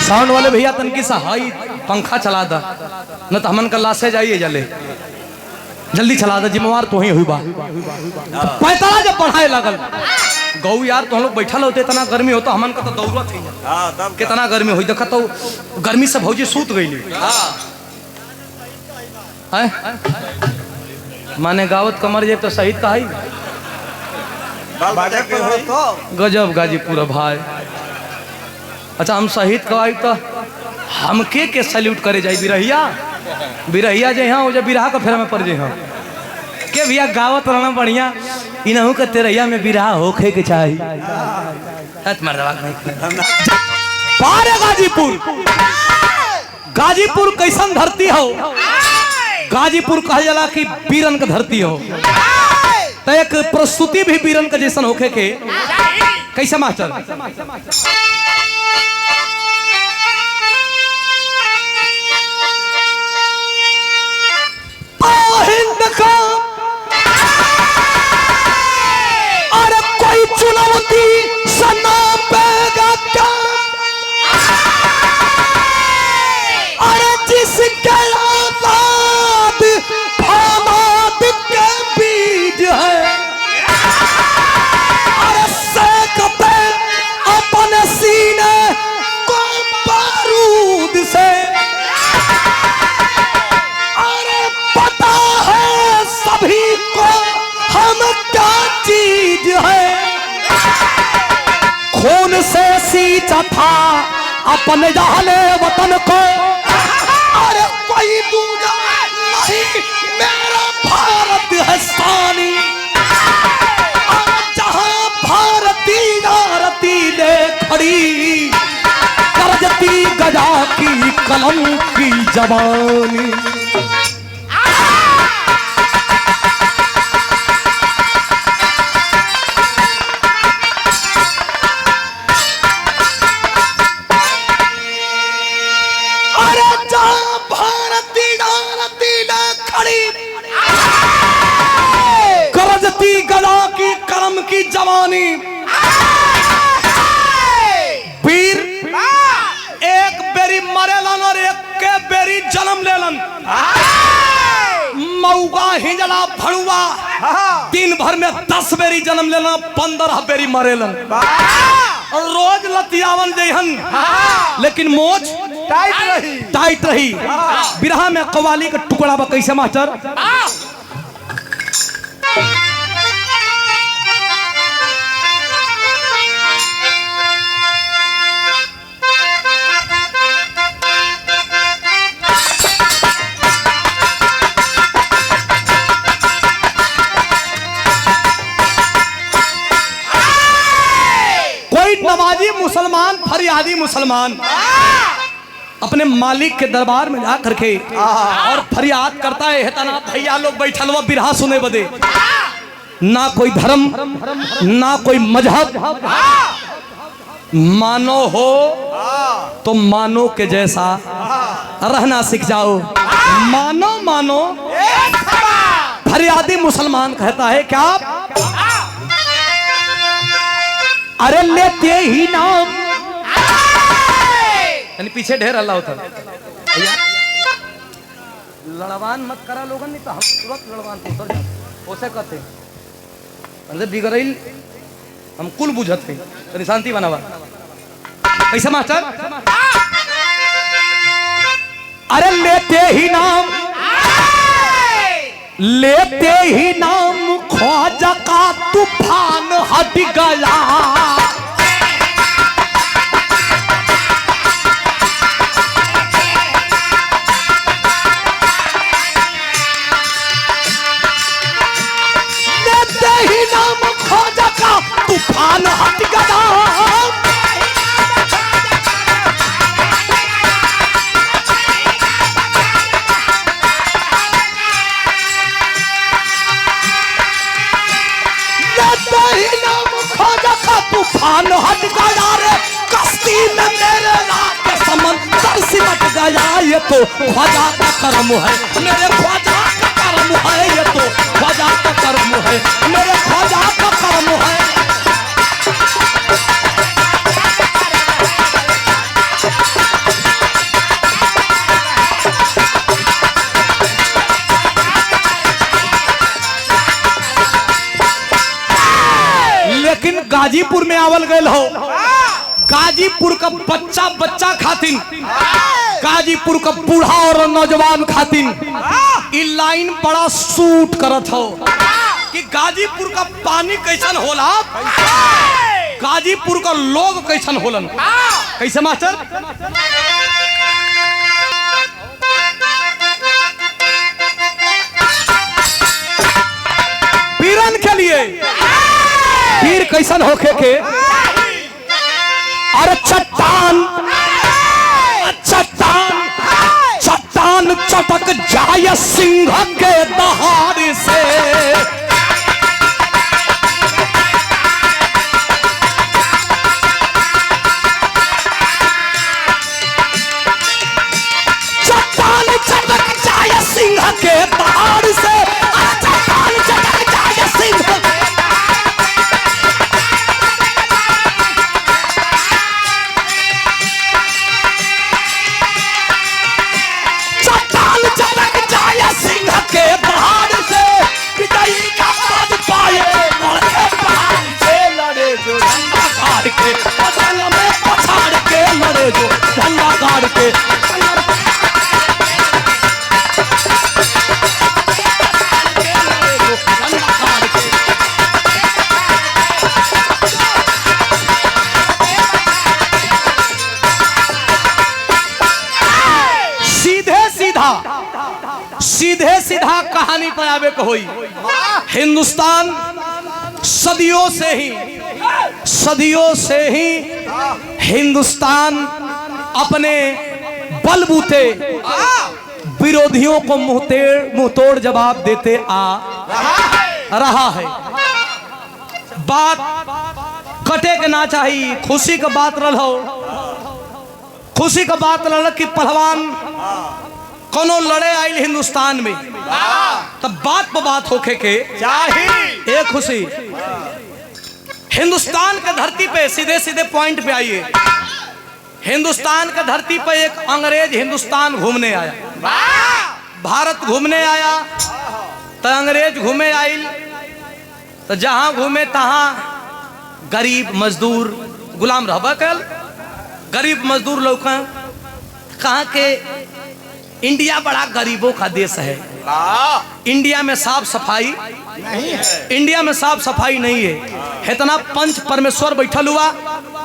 Sound वाले भैया तनकी सा हाई पंखा चला दा, न तो हमन का लाशे जाइए जले। जल्दी चला दा, जिम्मेवार तो ही हुई बा। पैताला जब बढ़ाए लगल गौ यार, तो हम लोग बैठल होते, इतना गर्मी होता, हमन का तो दौड़त ही। हाँ, तब कितना गर्मी हुई देखा तो गर्मी से भौजी सूत गई। हैं माने गावत कमर जाए तो शहीद कहाई। बाल बच्चा के होई तो गजब गाजीपुर भाई। अच्छा हम शहीद कहाई तो हमके के सैल्यूट करे जाई बिरहिया, बिरहिया जे हाँ, वो बिरहा का फेरा में पड़ जे हाँ के भैया गावत रहना बढ़िया, इनहू के तेरहिया में बिरहा होखे के चाही। हत मर्दवा नहीं पारे गाजीपुर। गाजीपुर कैसन धरती हो, गाजीपुर कहल जाला कि बीरन का धरती हो, तो एक प्रस्तुति भी बीरन का जैसन होखे के। कैसे मास्टर? हिंद का अरे कोई चुनौती सना पेगा क्या, अरे जिसके आजाद फौलाद के बीज है, अरे सेकते अपने सीने को बारूद से, अरे पता है सभी को हम क्या चीज है, खून से सींचा था अपने जाले वतन को, अरे कोई दूजा नहीं मेरा भारत है सानी, अरे जहां भारती आरती ले खड़ी, करजती गजा की कलम की जवानी। अरे जहां भारती आरती ले खड़ी, करजती गला की कलम की जवानी। वीर एक बेरी मरेलन और एक के बेरी जन्म लेलन। मऊगा हिजड़ा भणुआ दिन भर में 10 बेरी जन्म लेना, 15 बेरी मरेलन और रोज लतियावन जहन, लेकिन मोच टाइट रही, टाइट रही। बिरहा में कवाली का टुकड़ा बा कैसे मास्टर? कोई नमाजी मुसलमान, फरियादी मुसलमान अपने मालिक के दरबार में जा करके और फरियाद करता है, हेतना भैया लोग बैठल हुआ बिरहा सुने बदे, ना कोई धर्म ना कोई मजहब, मानो हो तो मानो के जैसा रहना सीख जाओ, मानो मानो। फरियादी मुसलमान कहता है क्या? अरे लेते ही नाम, यानी पीछे ढेर अल्लाह होता भैया, लड़वान मत करा लोगन, नहीं तो हम तुरंत लड़वान पे उतर जाते। उसे कहते अरे बिगड़िल हम कुल बुझत है, तनी शांति बनावा। कैसे मास्टर? अरे लेते ही नाम, लेते ही नाम ख्वाजा का तूफान हट गया, लेते ही नाम ख्वाजा का तूफान हट गया, लेते ही नाम ख्वाजा का तूफान हट गया रे, कश्ती में मेरे रात समंदर सिमट गया, ये तो ख्वाजा का करम है, मेरे ख्वाजा का करम है, ये तो ख्वाजा का करम है, मेरे ख्वाजा का करम है। गाजीपुर का बच्चा बच्चा खातिन, गाजीपुर का बूढ़ा और नौजवान खातिन ई लाइन बड़ा सूट करत हो कि गाजीपुर का पानी कैसन होला, गाजीपुर का लोग कैसन होलन। कैसे मास्टर? पीरन के लिए पीर कैसन होखे के, अरे चट्टान चट्टान चट्टान चटक जाय सिंह के दहाड़ से, चट्टान चटक जाय सिंह के दहाड़ से, अरे चट्टान चटक जाय सिंह। चट्टान चटक जाय सिंह के दहाड़ से, पिटाई का पद पाए लड़के पहाड़ से लड़े जो झंडा गाड़ के, पतंग में पछाड़ के लड़े जो झंडा गाड़ के, झंडा गाड़ के। सीधे सीधा सीधे सीधा कहानी पर आवे को होई। हिंदुस्तान सदियों से ही, सदियों से ही हिंदुस्तान अपने बलबूते विरोधियों को मुंह तोड़ जवाब देते आ रहा है। बात कटे के ना चाहिए, खुशी का बात रहो, खुशी का बात रह कि पहलवान कोनो लड़े आयल हिंदुस्तान में, तब बात पर बात होखे के चाहिए। एक खुशी हिंदुस्तान के धरती पे, सीधे सीधे पॉइंट पे आइए। हिंदुस्तान के धरती पे एक अंग्रेज हिंदुस्तान घूमने आया, भारत घूमने आया, तो अंग्रेज घूमे आयल, तो जहां घूमे तहां गरीब मजदूर गुलाम रहबा कल, गरीब मजदूर लोग कहा के इंडिया बड़ा गरीबों का देश है, इंडिया में साफ सफाई नहीं है, इंडिया में साफ सफाई नहीं है। इतना पंच परमेश्वर बैठल हुआ,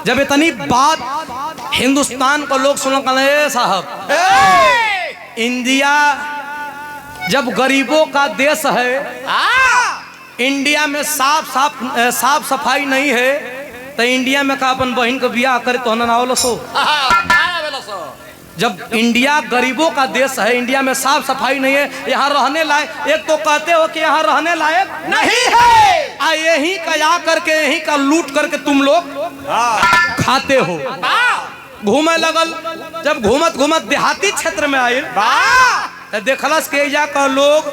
जब इतनी बात हिंदुस्तान को लोग सुन कहे साहब इंडिया जब गरीबों का देश है, इंडिया में साफ साफ साफ सफाई नहीं है, तो इंडिया में का अपन बहन को ब्याह करे तो ना आवलो सो। जब इंडिया गरीबों का देश है, इंडिया में साफ सफाई नहीं है, यहाँ रहने लायक, एक तो कहते हो कि यहाँ रहने लायक नहीं है, आ यही का या करके यही का लूट करके तुम लोग खाते हो। घूमे लगल, जब घूमत घूमत देहाती क्षेत्र में आये तो देखलस के जा का लोग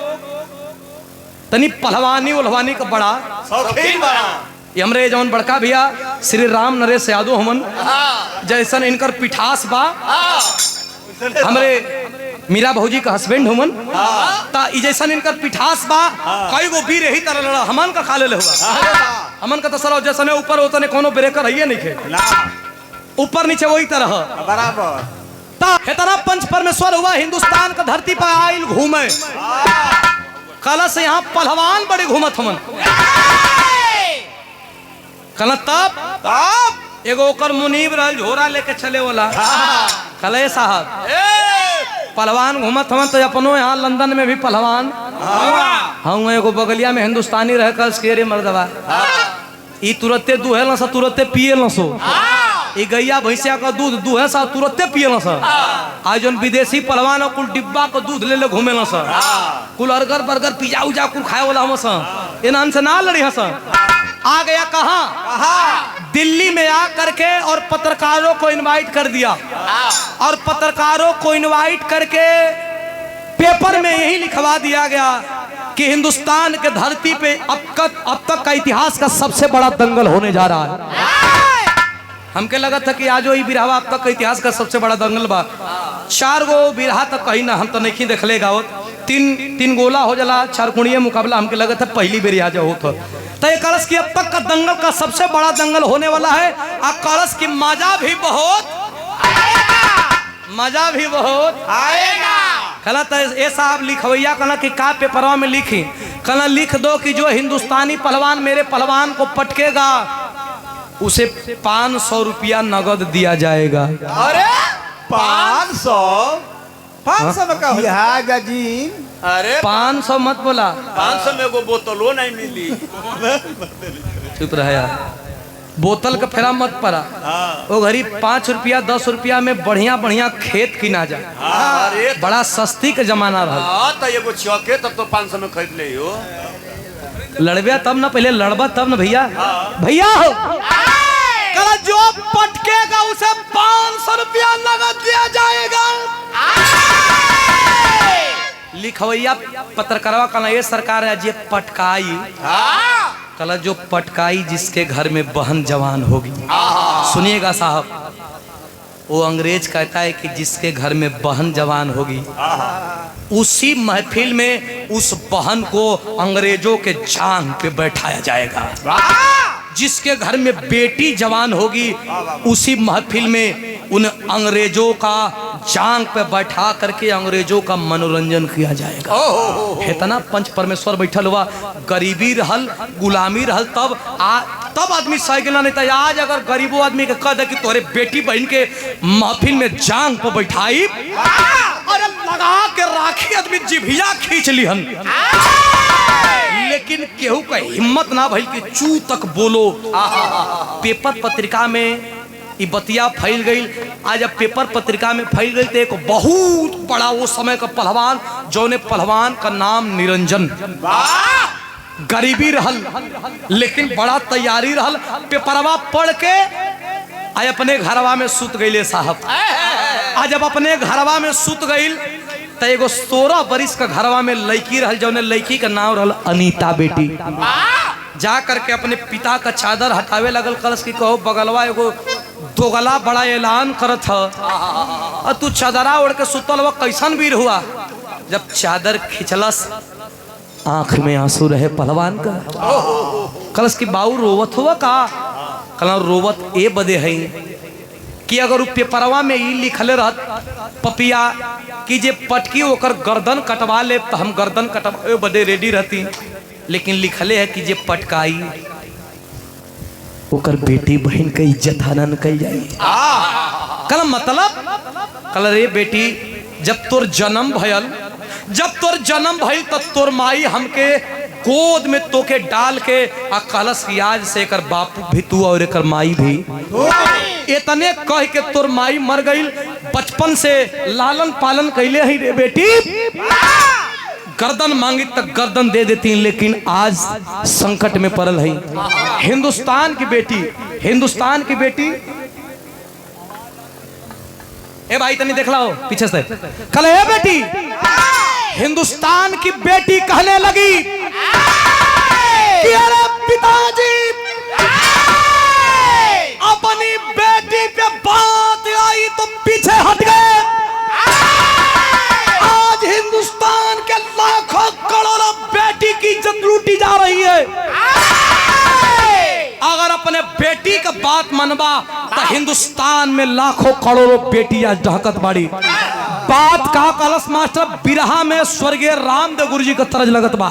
तनी पहलवानी उलवानी का बड़ा शौकीन बड़ा। ये हमरे जौन बड़का भैया श्री राम नरेश यादव हमन जैसन इनकर पिठास बा, हमरे मीरा भौजी का हस्बैंड हमन, ता ई जैसन इनकर पिठास बा, कई गो वीर यही तरह लड़ा हमन का खा ले हुआ, हमन का तो सर जैसने ऊपर होतने कोनो ब्रेकर है नहीं खे, ऊपर नीचे वही तरह बराबर। ता इतना पंच परमेश्वर हुआ हिंदुस्तान का धरती पर आयल घूमे, कल से यहाँ पहलवान बड़े घूमत हमन, कल तब तब एगो ओकर मुनीब रहल झोरा लेके चले वाला, कले साहब पहलवान घूमत हमन, तो अपनो यहाँ लंदन में भी पहलवान हम एगो बगलिया में हिंदुस्तानी रह कल के मर्दवा ई तुरते दुहे सा तुरते पिए सो, ई गैया भैंसिया का दूध दुहे सा तुरते पिए सा। आज जौन विदेशी पहलवान कुल डिब्बा का दूध ले ले घूमे सा, कुल अर्गर बर्गर पिज्जा उजा कुल खाए वाला हम सा, इनाम से ना लड़ी हस। आ गया कहाँ? दिल्ली में आ करके और पत्रकारों को इनवाइट कर दिया, और पत्रकारों को इनवाइट करके पेपर में यही लिखवा दिया गया कि हिंदुस्तान के धरती पे अब तक का इतिहास का सबसे बड़ा दंगल होने जा रहा है। हमके लगा था कि आज वही बिरहा अब तक का इतिहास का सबसे बड़ा दंगल बा। चार गो बिरहा तक कहीं ना हम तो नहीं देखले गावत, तीन तीन गोला हो जाला, चारकोणीय मुकाबला हमके लगत है पहली बेर आज होत ह। तो ये कलश की अब तक का दंगल का सबसे बड़ा दंगल होने वाला है। आ कलश की मजा भी बहुत, मजा भी बहुत आएगा। कला तो ये साहब लिखवैया कला कि का पेपरवा में लिखी, कला लिख दो कि जो हिंदुस्तानी पहलवान मेरे पहलवान को पटकेगा उसे 500 रुपया नगद दिया जाएगा। अरे 500 500 में का हो? अरे 500 मत बोला, 500 में एगो बोतलो नहीं मिली। चुप रहा यार, बोतल का फेरा मत पड़ा। वो घड़ी 5 रुपया 10 रुपया में बढ़िया बढ़िया खेत किना जा, अरे बड़ा सस्ती के जमाना रहा। हाँ तो एगो चौके तब तो 500 में खरीद ले हो। लड़बे तब ना, पहले लड़बा तब ना भैया। भैया हो कल जो पटकेगा उसे 500 रुपया नगद दिया जाएगा। लिखवैया पत्रकारवा कहना ये सरकार है जे पटकाई, कल जो पटकाई जिसके घर में बहन जवान होगी। सुनिएगा साहब, वो अंग्रेज कहता है कि जिसके घर में बहन जवान होगी उसी महफिल में उस बहन को अंग्रेजों के जांग पे बैठाया जाएगा। जिसके घर में बेटी जवान होगी उसी महफिल में उन अंग्रेजों का जांग पे बैठा करके अंग्रेजों का मनोरंजन किया जाएगा। इतना पंच परमेश्वर बैठल हुआ, गरीबी रहल गुलामी रहल तब तब आदमी सह गेला, नहीं तो आज अगर गरीबो आदमी के कह दे कि तोरे बेटी बहन के महफिल में जांग पर बैठाई, अरे लगा के राखी आदमी जिभिया खींच लिहन। लेकिन केहू का हिम्मत ना भइल कि चू तक बोलो। पेपर पत्रिका में ई बतिया फैल गई। आज जब पेपर पत्रिका में फैल गई तो एक बहुत बड़ा वो समय का पहलवान, जौने पहलवान का नाम निरंजन, गरीबी रहल लेकिन बड़ा तैयारी रहल। पेपरवा पढ़ के आज अपने घरवा में सुत गईले साहब। आज जब अपने घरवा में सुत गईल तो एगो 16 बरिस का घरवा में लड़की रहल, जौने लड़की का नाम रहल अनीता बेटी। जा करके अपने पिता का चादर हटावे लगल, कलश की कहो बगलवा एगो दोगला बड़ा ऐलान करत ह, और तू चादरा ओढ़ के सुतल हुआ कैसन वीर हुआ। जब चादर खिंचलस आंख में आंसू रहे पहलवान का। कलश की बाऊ रोवत हुआ का, कल रोवत ए बदे है कि अगर उ पेपरवा में ई लिखले रहत पपिया कि जे पटकी ओकर गर्दन कटवा ले तो हम गर्दन कटवाए बदे रेडी रहती, लेकिन लिखले है कि जे पटकाई ओकर बेटी बहन के इज्जत हनन कल जाई। कल मतलब कल रे बेटी जब तोर जन्म भयल, जब तोर जन्म भइल तब तोर माई हमके गोद में तोके डाल के आ कलश की आज से एकर बापू भी तू और एकर माई भी, इतने कह के तोर माई मर गई। बचपन से लालन पालन कैले ही रे बेटी, गर्दन मांगी तक गर्दन दे देती, लेकिन आज संकट में पड़ल है हिंदुस्तान की बेटी। हिंदुस्तान की बेटी ए भाई तनी देख लाओ पीछे से, कल ए बेटी हिंदुस्तान की बेटी कहने लगी कि अरे पिताजी अपनी बेटी पे बात आई तो पीछे हट गए। आज हिंदुस्तान के लाखों करोड़ों बेटी की इज्जत लूटी जा रही है। अगर अपने बेटी का बात मनबा तो हिंदुस्तान में लाखों करोड़ों बेटियां डहकत बाड़ी। बात का कलश मास्टर बिरहा में स्वर्गीय रामदेव गुरु जी का तरज लगत बा।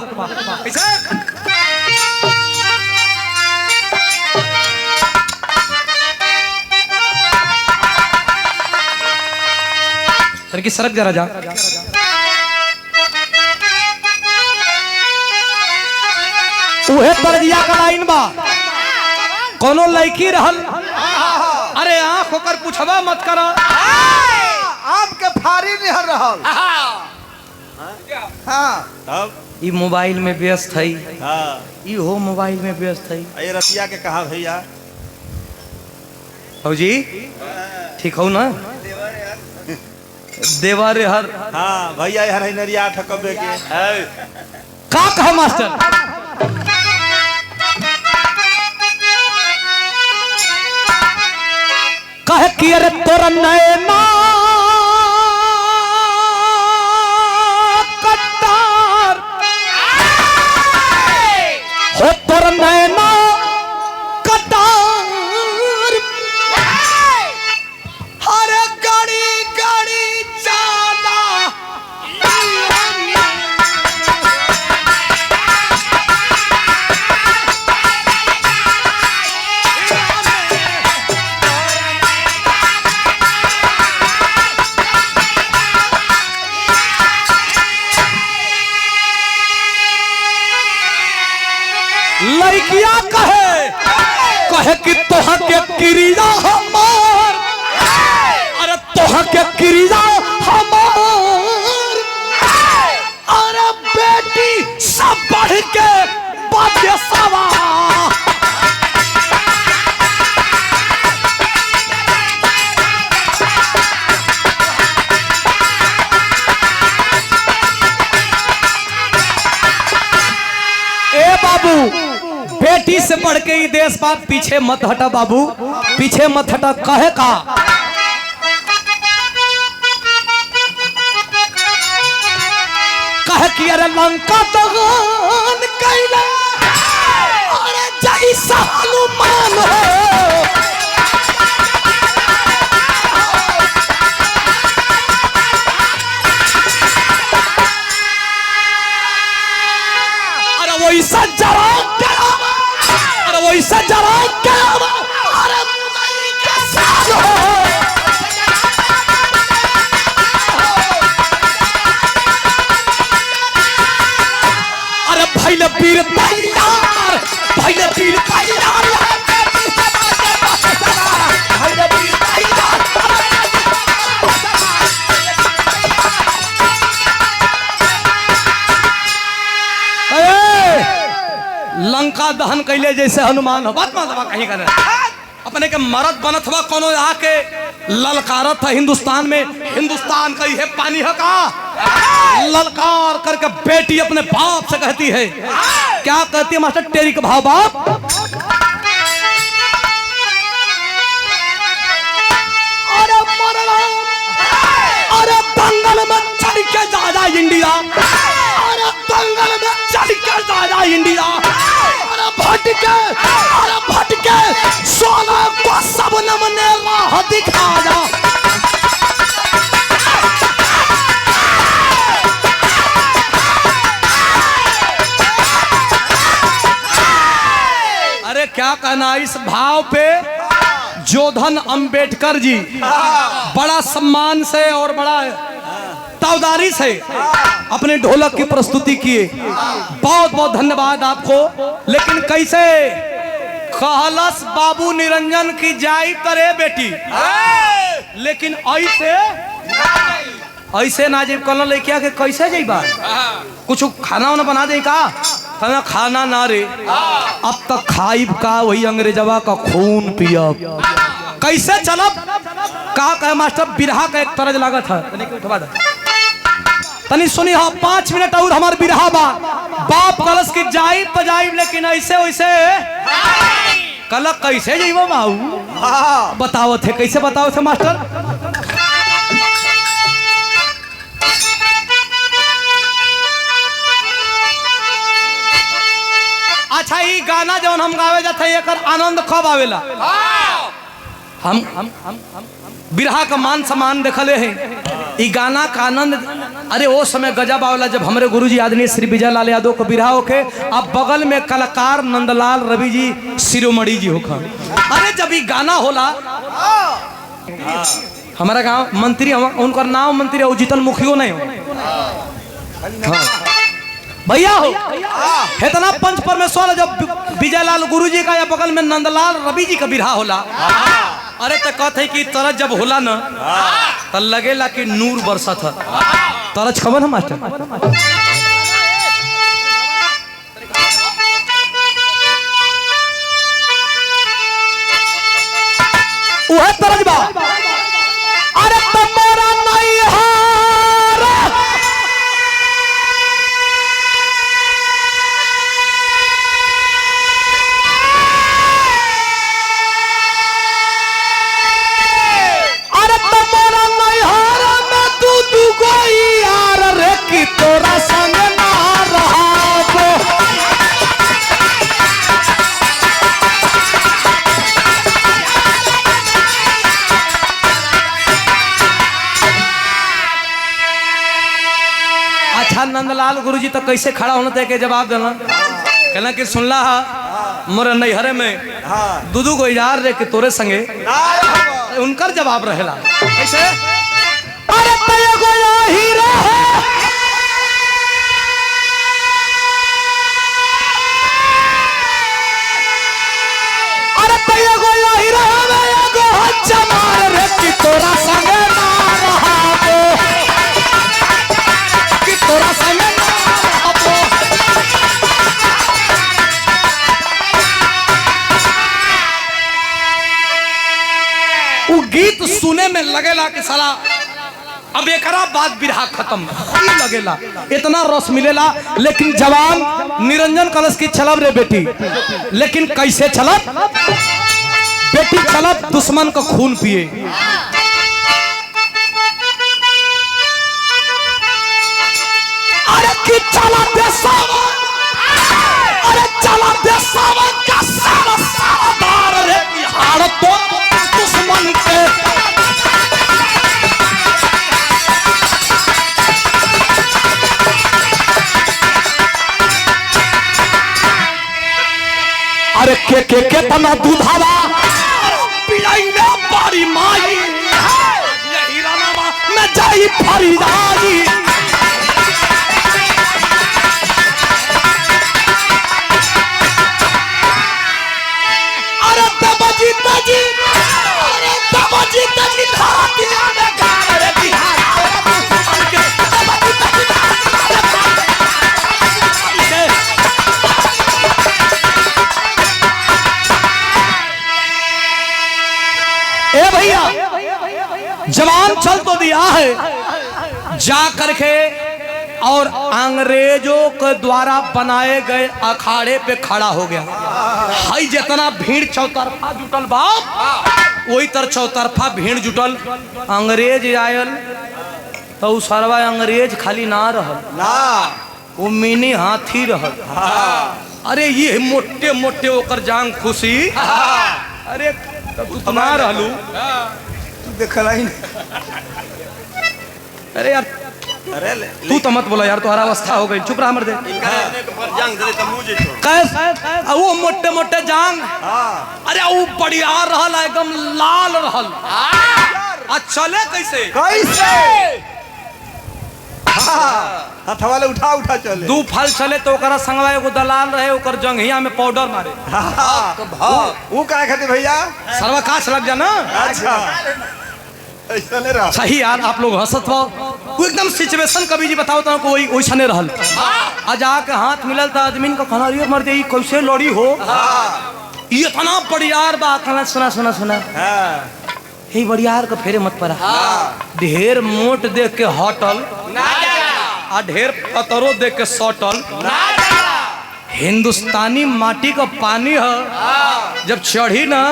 सर की सड़क जरा जा। उहे तरजिया का लाइन बा, कोनो लड़की रहल, अरे आंख होकर पूछवा मत करा, आपके फारी निहर रहल। हाँ तब ई मोबाइल में व्यस्त है। हाँ ई हो मोबाइल में व्यस्त है। ये रतिया के कहा भैया फौजी ठीक हो ना देवर हर। हाँ भैया हर नरिया ठकबे के का कहा मास्टर। कह कि अरे तोर नैना कटार कि तोहा के क्रिया हमार, अरे तोहा के क्रिया हमार, अरे बेटी सब बढ़ के बाते सवा। ए बाबू, बेटी से बढ़ के ही देश बाप, पीछे मत हटा बाबू, पीछे मत हटा। कहे का कहे कि अरे लंका दगान कैला, अरे जैसा हनुमान हो। अरे वैसा जरा के, अरे वैसा जरा के, अरे मुदई के साथ हो। अरे भैल पीर तैयार, भैल पीर तैयार, भैल पीर तैयार। लंका दहन कैले जैसे हनुमान हो। बात मान कहीं करे अपने के मरद बनत हुआ कोनो आके ललकारत है हिंदुस्तान में, हिंदुस्तान का यह पानी है का ललकार करके बेटी अपने बाप से कहती है। क्या कहती है मास्टर टेरी के भाव बाप? अरे मरला, अरे दंगल में चढ़ के जा जा इंडिया, अरे दंगल में चढ़ के जा जा इंडिया, अरे भटके, अरे भटके सोना को सब नमने राह दिखा जा। अरे क्या कहना इस भाव पे जोधन अंबेडकर जी बड़ा सम्मान से और बड़ा तावदारी से अपने ढोलक की प्रस्तुति किए। बहुत बहुत धन्यवाद आपको। लेकिन कैसे कहलस बाबू निरंजन की जाई करे बेटी, लेकिन ऐसे ऐसे ना जेब कहना लड़किया के कैसे जाइबा, कुछ खाना वाना बना दे का? खाना खाना ना रे, अब तक खाइब का वही अंग्रेजवा का खून पियब, कैसे चलब का? कहे मास्टर बिरहा का एक तरज लागत है, तनी सुनी। हाँ 5 मिनट और हमार बिरहा बा। बाप कलस की जाइब तो जाइब, लेकिन ऐसे वैसे कल कैसे जाइबो माऊ? बताओ थे कैसे बताओ थे मास्टर? अच्छा ये गाना जौन हम गावे जाते हैं एकर आनंद कब आवेला? हम बिरहा का मान सम्मान देखले हैं, ई गाना का आनंद अरे वो समय गजब आवेला जब हमारे गुरुजी आदरणीय श्री विजय लाल यादव को बिरहा होके अब बगल में कलाकार नंदलाल रवि जी शिरोमणि जी होखा। अरे जब ई गाना होला हमारा गांव मंत्री, उनका नाम मंत्री हो जीतन मुखियो नहीं हो। हाँ। भैया हो इतना पंच परमेश्वर जब विजय लाल गुरु जी का या बगल में नंदलाल रवि जी का बिरहा होला, अरे तो कहते कि तरज जब होला ना तो लगेला कि नूर बरसत है। तरज खबर है मास्टर? वह तरज बा। अरे तुम्हारा नहीं हार, अरे तुम्हारा नहीं हार में तू तू कोई यार रे कि तोरा संग ना रहा। अच्छा नंदलाल गुरुजी तो कैसे खड़ा होना थे के जवाब देना, कहना कि सुनला मोर नैहरे में दूधू को यार रे कि तोरे संगे, उनकर जवाब रहेला कैसे? अरे तय गोया हीरा है, अरे तय तोरा संगे ना रहबो, कि तोरा संगे ना रहबो। उ गीत सुने में लगेला कि साला अब एकरा बाद बिरहा खत्म ई लगेला, इतना रस मिलेला। लेकिन जवान निरंजन कलश की चलब रे बेटी, लेकिन कैसे चलब बेटी? चलब दुश्मन का खून पिए। अरे कि चला देसावा, अरे चला देसावा का सारा सारा रे बिहार तो दुश्मन के। अरे के के के तना दूधावा पियाइले बारी माई, यही रानावा मैं जाई फरीदाई। अरे दबजी तजी, अरे दबजी तजी धरती में गार रे बिहार के, दबजी तजी धरती में। ए भैया जवान चल तो दिया है जा करके और अंग्रेजों के द्वारा बनाए गए अखाड़े पे खड़ा हो गया। हाई जितना भीड़ चौतरफा जुटल बाप, वही तर चौतरफा भीड़ जुटल। अंग्रेज आयल तो उ सरवा अंग्रेज खाली ना रहल ना, वो मिनी हाथी रहल। अरे ये मोटे मोटे ओकर जांग खुशी। अरे तू ना रहलू, तू देखला ही नहीं। अरे यार अरे तू तो मत बोला यार, तुम्हारा अवस्था हो गई, चुप रहा मर दे। कैस वो मोटे मोटे जांग, अरे वो बढ़िया रहल एकदम लाल रहल। आ चले कैसे कैसे? हाँ, हथवा ले उठा उठा चले। दू फल चले तो ओकरा संगवा एगो दलाल रहे, ओकर जंघिया में पाउडर मारे। हाँ, वो का खाते भैया? सरवा काछ लग जा ना। अच्छा ऐसा ले रहा। सही यार आप लोग हंसत हो, वो एकदम सिचुएशन कभी जी बताओ तो वही वैसने रहल। आ जाके हाथ मिलल त आदमी को कहना रे मर दे कैसे लड़ी हो, ये इतना बड़ियार बा। कहना सुना सुना सुना, हे बड़ियार के फेरे मत पड़ा। ढेर मोट देख के हटल आ ढेर पतरो देख के सटल। हिंदुस्तानी माटी का पानी है, जब चढ़ी ना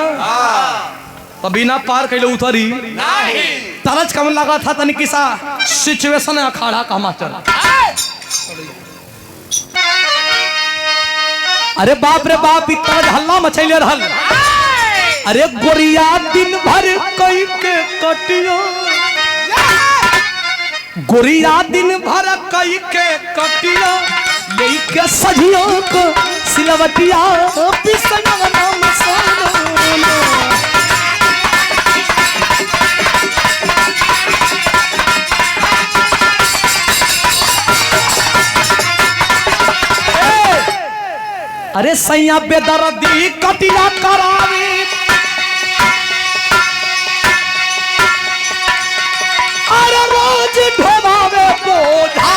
तो बिना पार कैले उतरी तरज कम लगा था तनिक सा सिचुएशन अखाड़ा का मास्टर। अरे बाप रे बाप, इतना हल्ला मचैले रहल। अरे गोरिया दिन भर कई के कटियो, गोरिया दिन भर कई के कटियो, लेके सजियो को सिलवटिया पिसना नाम सोना। अरे सैया बेदर्दी कटिया करावे, अरे रोज ढोवावे बोझा,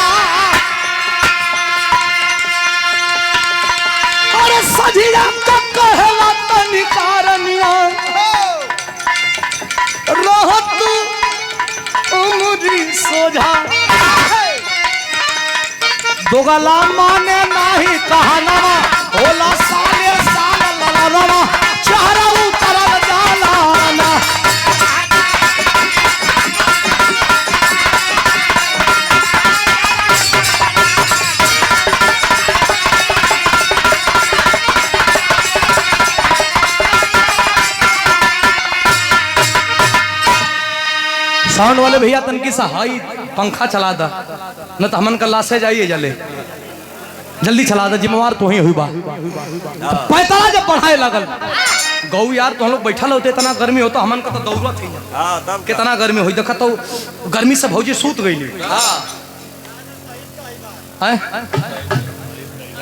अरे सजिया का कहला तनी कारनिया, रहत उमरी सोझा। दोगला माने नाही कहनावा, होला साले साल ललरवा, चेहरा उतरल जालाना। साउंड वाले भैया तनकी सा हाई पंखा चला दा, न तो हमन का लाशे जाइए जले, जल्दी चला दे, जिम्मेवार तो ही हुई बा। पैताला जब बढ़ाए लगल गौ यार, तो हम लोग बैठल होते इतना गर्मी होता, हमन का तो दौड़त ही तब कितना गर्मी होई देखा तो गर्मी से भौजी सूत गईली।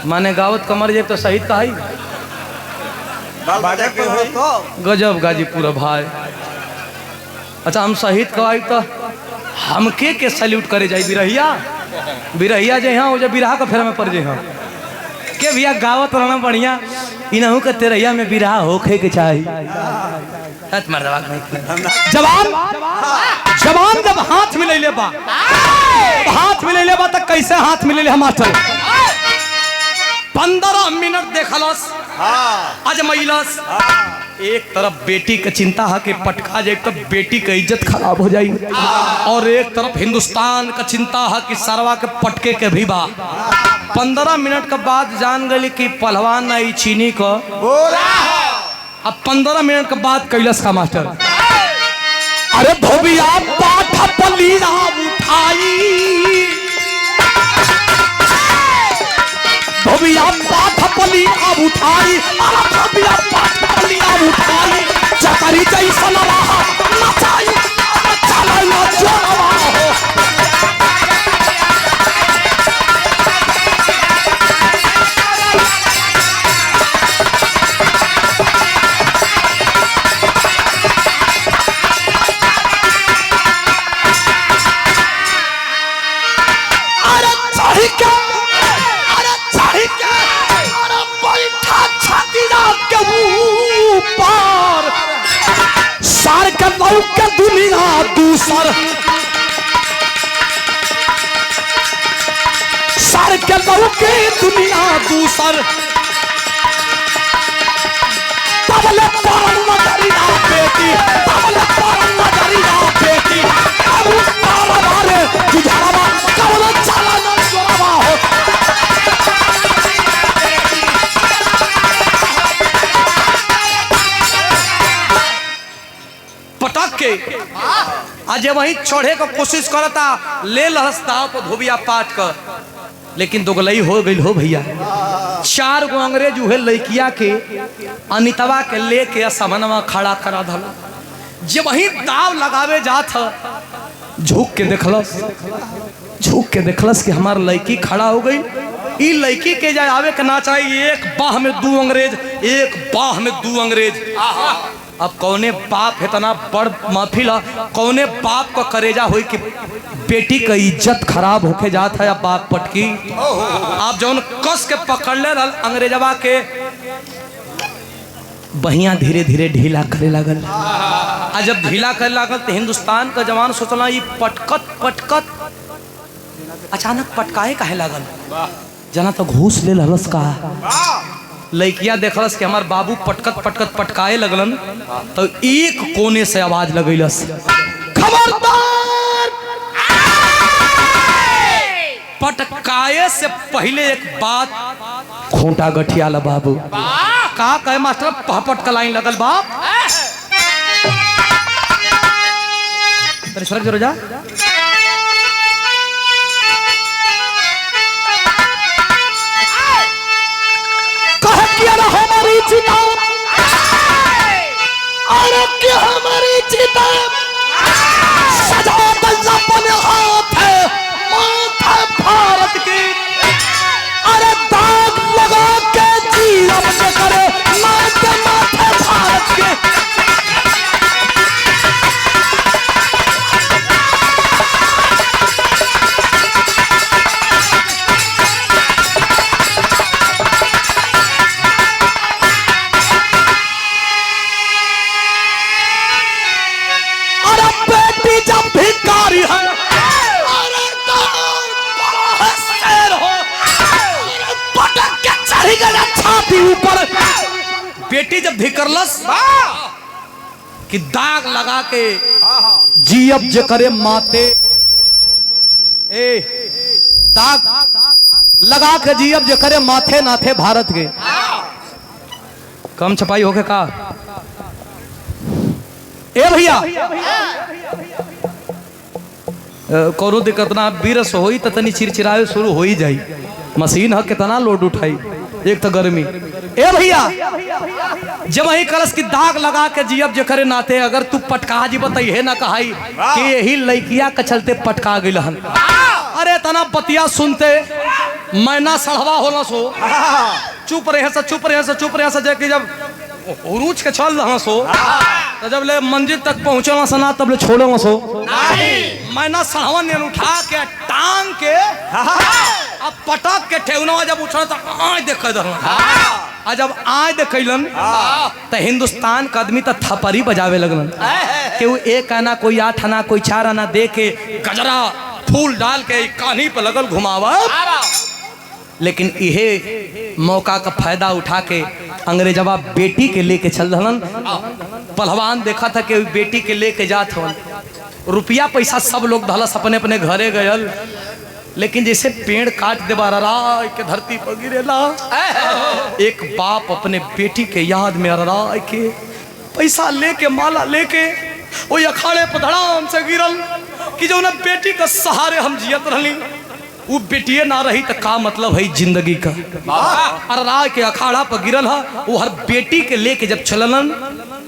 माने गावत कमर जे तो शहीद कहाई गजब गाजीपुर भाई। अच्छा हम शहीद कवाई तो हमके के सैल्यूट करे जाई बिरहिया बिरहिया जे यहाँ जे बिरहा के फेरा में पड़ जे हाँ के भैया गावत रहना बढ़िया इनहू के तेरहिया में बिरहा होखे के चाही। हत मर्दवा नहीं। जवान जवान जब हाथ मिलैले बा, हाथ मिलैले बा त कैसे हाथ मिलैले हम मास्टर? 15 मिनट देखलस, अजमैलस। एक तरफ बेटी के चिंता है कि पटका जाए तो बेटी के इज्जत खराब हो जाए, और एक तरफ हिंदुस्तान का चिंता है कि सरवा के पटके के भी बा। 15 मिनट के बाद जान गई कि पहलवान आई चीनी को। अब 15 मिनट के बाद कैलस का मास्टर, अरे धोबिया पाठ पलीरा उठाई, धोबिया पाठ पलीरा उठाई, अरे धोबिया पाठ पलीरा उठाई, चकरी जैसन रहा नचाई, चला न जोरवा हो। अरे चढ़ के, अरे चढ़ के, अरे बैठा छतिया के ऊपर, सार के लौ के दुनिया दूसर, सार के लौ के दुनिया दूसर, तबले परम नजरिया बेटी, तबले परम नजरिया बेटी, अब तारा जुझावा कवल चला न जोरवा हो। पटक के आज वही चढ़े का कोशिश करता, ले लहस दाव पर धोबिया पाट कर, लेकिन दोगलई हो गई हो भैया। 4 गो अंग्रेज उहे लड़किया के अनितवा के लेके समनवा खड़ा करा धला। जब वही दाव लगावे जात ह, झुक के देखलस, झुक के देखलस कि हमार लड़की खड़ा हो गई। ई लड़की के जाए आवे के ना चाहिए। एक बाह में 2 अंग्रेज, एक बाह में 2 अंग्रेज। अब कौने बाप इतना बड़ माफिला, कौने बाप का करेजा होई कि बेटी का इज्जत खराब होके जात है। अब बाप पटकी आप जौन कस के पकड़ले रहल अंग्रेजवा के बहिया धीरे धीरे ढीला करे लागल। आ जब ढीला करे लागल तो हिंदुस्तान का जवान सोचला ई पटकत पटकत अचानक पटकाए काहे लागल, जना तो घूस ले लहलस का। लड़किया देखलस कि हमार बाबू पटकत पटकत पटकाए लगलन, तो एक कोने से आवाज लगैलस, खबरदार। पटकाए से पहले एक बात खूंटा गठिया ला बाबू। का कहे मास्टर? पहपट का लाइन लगल बाप। सड़क जरूर जा। कह किया हमारी चिता, अरे कि हमारी चिता सजा अपन हाथ है माथा भारत की, अरे दाग लगा के जी अपने करे माथे माथे भारत के। अरे बेटी जब भिखारी है, अरे बड़ा शेर हो, अरे पटक के चढ़ी गया छाती ऊपर। बेटी जब धिकरलस कि दाग लगा के जीअब जे करे माते, ए दाग लगा के जीअब जे करे माथे नाथे भारत के। कम छपाई होके का ए भैया करो दिक्कत ना, बीरस होई त तनी चिरचिरावे शुरू हो ही जाई। मशीन ह कितना लोड उठाई, एक तो गर्मी। ए भैया जब वही कलश की दाग लगा के जियब जे करे नाते, अगर तू पटका जी बताइए ना कहाई कि यही लड़किया के चलते पटका गई हन। अरे तना बतिया सुनते मैना सड़वा होला सो, चुप रहे से चुप रहे से चुप रहे से, जे कि जब उरूच के चल रहा सो तो जब ले मंजिल तक पहुंचे सना तब ले छोड़ो सो नहीं। मैंने सड़वन ने उठा के टांग के अब पटक के ठेहुनवा जब उछल तो आँख देख आ जब आँख देखलन तो हिंदुस्तान का आदमी तो थपरी बजावे लगलन कि वो एक आना कोई 8 आना कोई 4 आना दे के गजरा फूल डाल के कान्ही पर लगल घुमावा। लेकिन इहे मौका का फायदा उठा के अंग्रेजवा बेटी के लेके चल रहलन। पहलवान देखा था कि बेटी के लेके जात हवन, रुपया पैसा सब लोग धलस अपने अपने घरे गयल, लेकिन जैसे पेड़ काट दे अरराय के धरती पर गिरेला, एक बाप अपने बेटी के याद में अरराय के पैसा लेके माला लेके वो अखाड़े पर धड़ाम से गिरल कि जो ना बेटी का सहारे हम जियत रहली, वो बेटिए ना रही तो का मतलब है जिंदगी का। अरराय के अखाड़ा पर गिरल है, वो हर बेटी के लेके जब चललन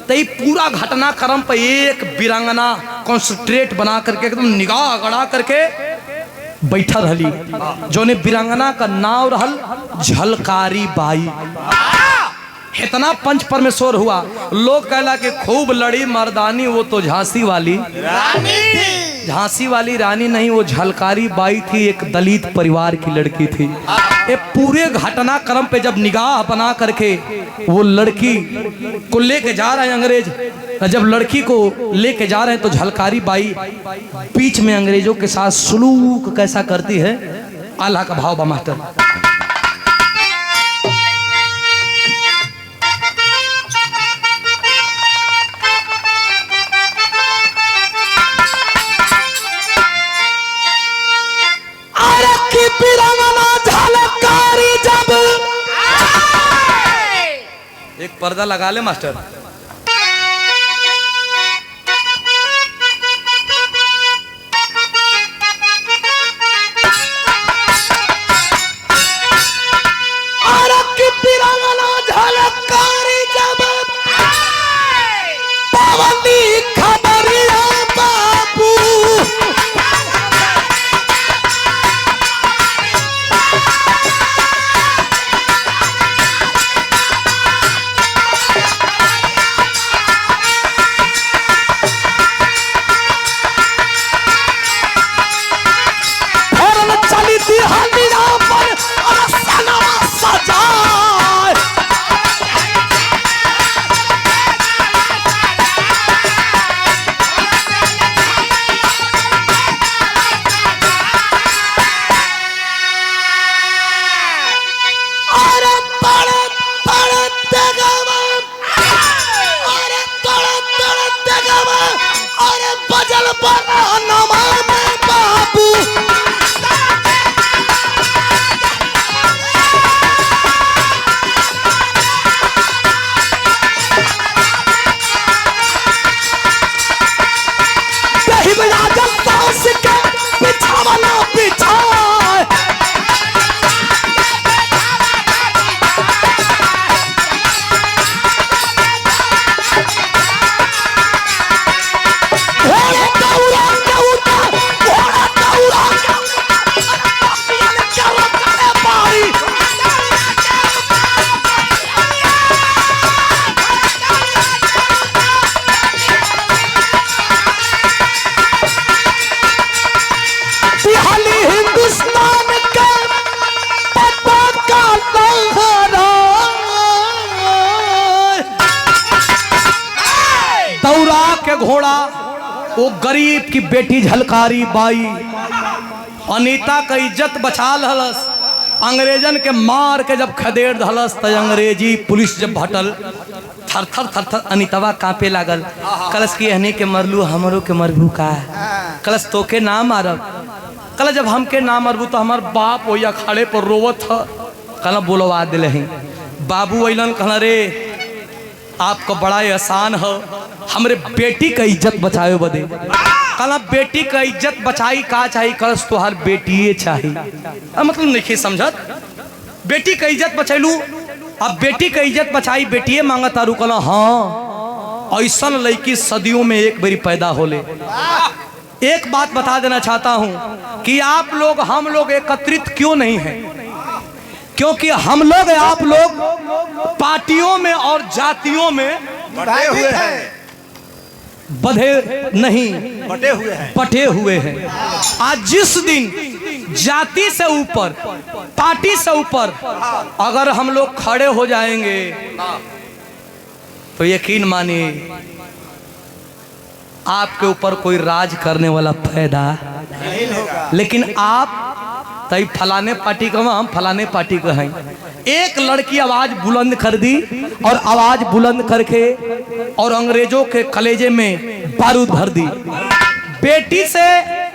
तो ये पूरा घटनाक्रम पर एक वीरांगना कॉन्सेंट्रेट बना करके एकदम निगाह गड़ा करके बैठा रहली, जोने वीरांगना का नाव रहल झलकारी बाई। इतना पंच परमेश्वर हुआ, लोग कहला कि खूब लड़ी मर्दानी वो तो झांसी वाली रानी थी। झांसी वाली रानी नहीं, वो झलकारी बाई थी, एक दलित परिवार की लड़की थी। ये पूरे घटनाक्रम पे जब निगाह बना करके वो लड़की को लेके जा रहे हैं अंग्रेज, जब लड़की को लेके जा रहे हैं तो झलकारी बाई बीच में अंग्रेजों के साथ सुलूक कैसा करती है, अल्लाह का भाव बा मास्टर। एक पर्दा लगा ले मास्टर। झलकारी जब पवनी खबरिया बाबू चली दिहानिया पर सनवा सजाए। अरे तड़े तड़े देगवा, अरे तड़े तड़े देगवा, अरे बजल पर नमा में बाबू। दौरा के घोड़ा वो गरीब की बेटी झलकारी बाई अनीता का इज्जत बचा लहलस, अंग्रेजन के मार के जब खदेड़ दहलस त अंग्रेजी पुलिस जब भटल थर थर थर थर अनीतवा कांपे लागल। कलस की एहने के मरलू हमरो के मरबू का, कलस तोके ना मारब, कल जब हमके ना मरबू तो हमार बाप वही अखाड़े पर रोवत ह। कल बोलवा दिल बाबू अलन, कहला रे आपको बड़ा एहसान हो हमरे बेटी का इज्जत बचावे बदे। कल बेटी का इज्जत बचाई का चाहिए, कलस तुहार बेटिए चाहिए। मतलब नहीं समझत, बेटी का इज्जत बचैलू, अब बेटी का इज्जत बचाई बेटिए मांगा तारू। कल हाँ ऐसा लड़की सदियों में एक बारी पैदा होले। एक बात बता देना चाहता हूं कि आप लोग हम लोग एकत्रित क्यों नहीं हैं, क्योंकि हम लोग आप लोग पार्टियों में और जातियों में बटे हुए हैं। बधे नहीं, बटे हुए हैं, पटे हुए हैं। आज जिस दिन जाति से ऊपर, पार्टी से ऊपर अगर हम लोग खड़े हो जाएंगे तो यकीन मानिए आपके ऊपर कोई राज करने वाला पैदा नहीं होगा। लेकिन आप तई फलाने पार्टी का, हम फलाने पार्टी का हैं। एक लड़की आवाज बुलंद कर दी और आवाज बुलंद करके और अंग्रेजों के कलेजे में बारूद भर दी। बेटी से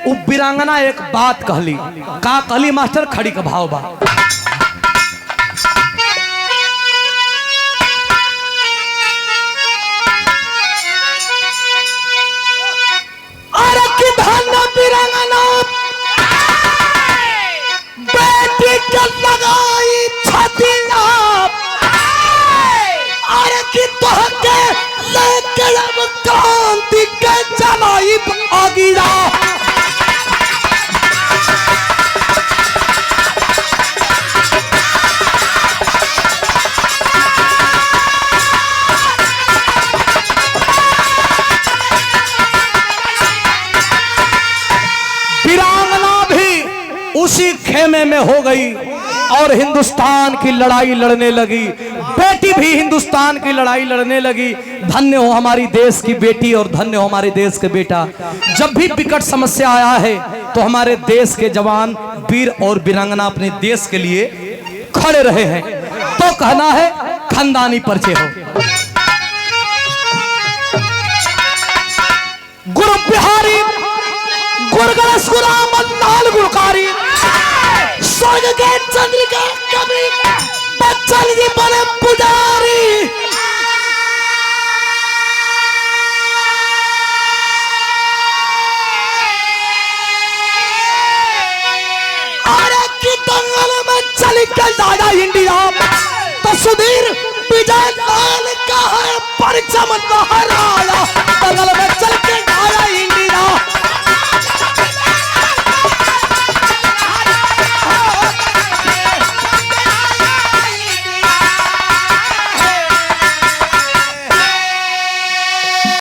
उ वीरांगना एक बात कहली, का कहली मास्टर? खड़ी का भाव बा। अरे कि धन वीरांगना बेटी के लगाई छतिया, अरे कि तोहके लेके अब क्रांति के चलाई आगिया। वीरांगना भी उसी खेमे में हो गई और हिंदुस्तान की लड़ाई लड़ने लगी। बेटी भी हिंदुस्तान की लड़ाई लड़ने लगी। धन्य हो हमारी देश की बेटी और धन्य हो हमारे देश के बेटा। जब भी विकट समस्या आया है तो हमारे देश के जवान वीर और वीरांगना अपने देश के लिए खड़े रहे हैं। तो कहना है खानदानी परिचय हो। गुरु बिहारी गुरु गणेश गुलाम लाल गुरुकारी, स्वर्ग के चंद्रिका कवि बच्चन जी बने पुजारी। अरे की दंगल में चली के दादा इंडिया, तो सुधीर विजय लाल का है परचम लहराया। दंगल में चल के आया इंडिया।